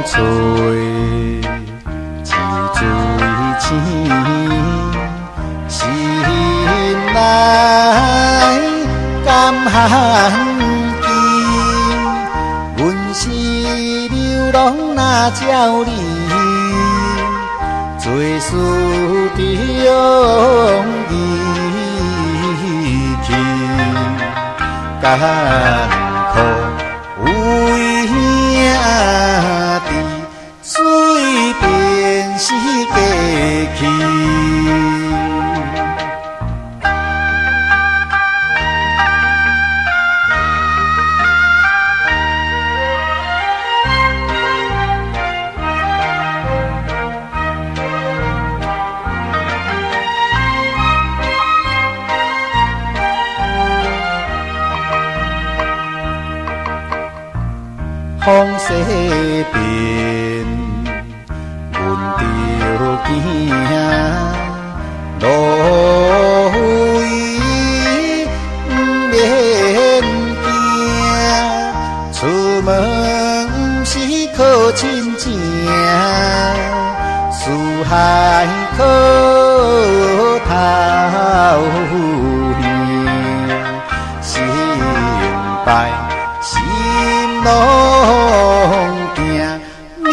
吹，酒醉醒，心內甘寒記。阮是流浪若鳥兒，做事中義氣，艱苦為兄弟，隨便是過去。風勢變，阮著行，路費毋免驚，出門毋是靠親情，四海靠頭兄，成敗心攏定，暝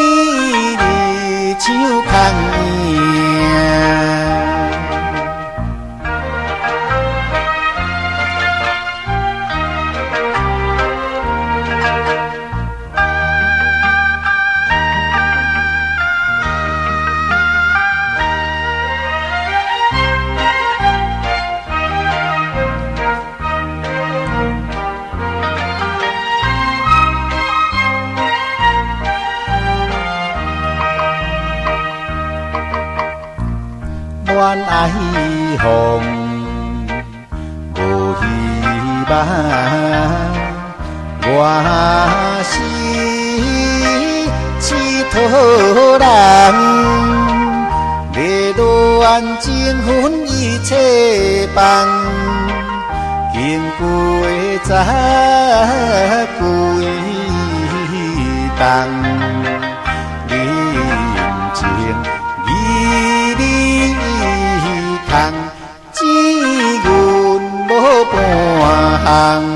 日像空影。戀愛風無希望，我是痴桃人，欲戀情分一切放，經過十幾冬，人情義理空，只阮無半項。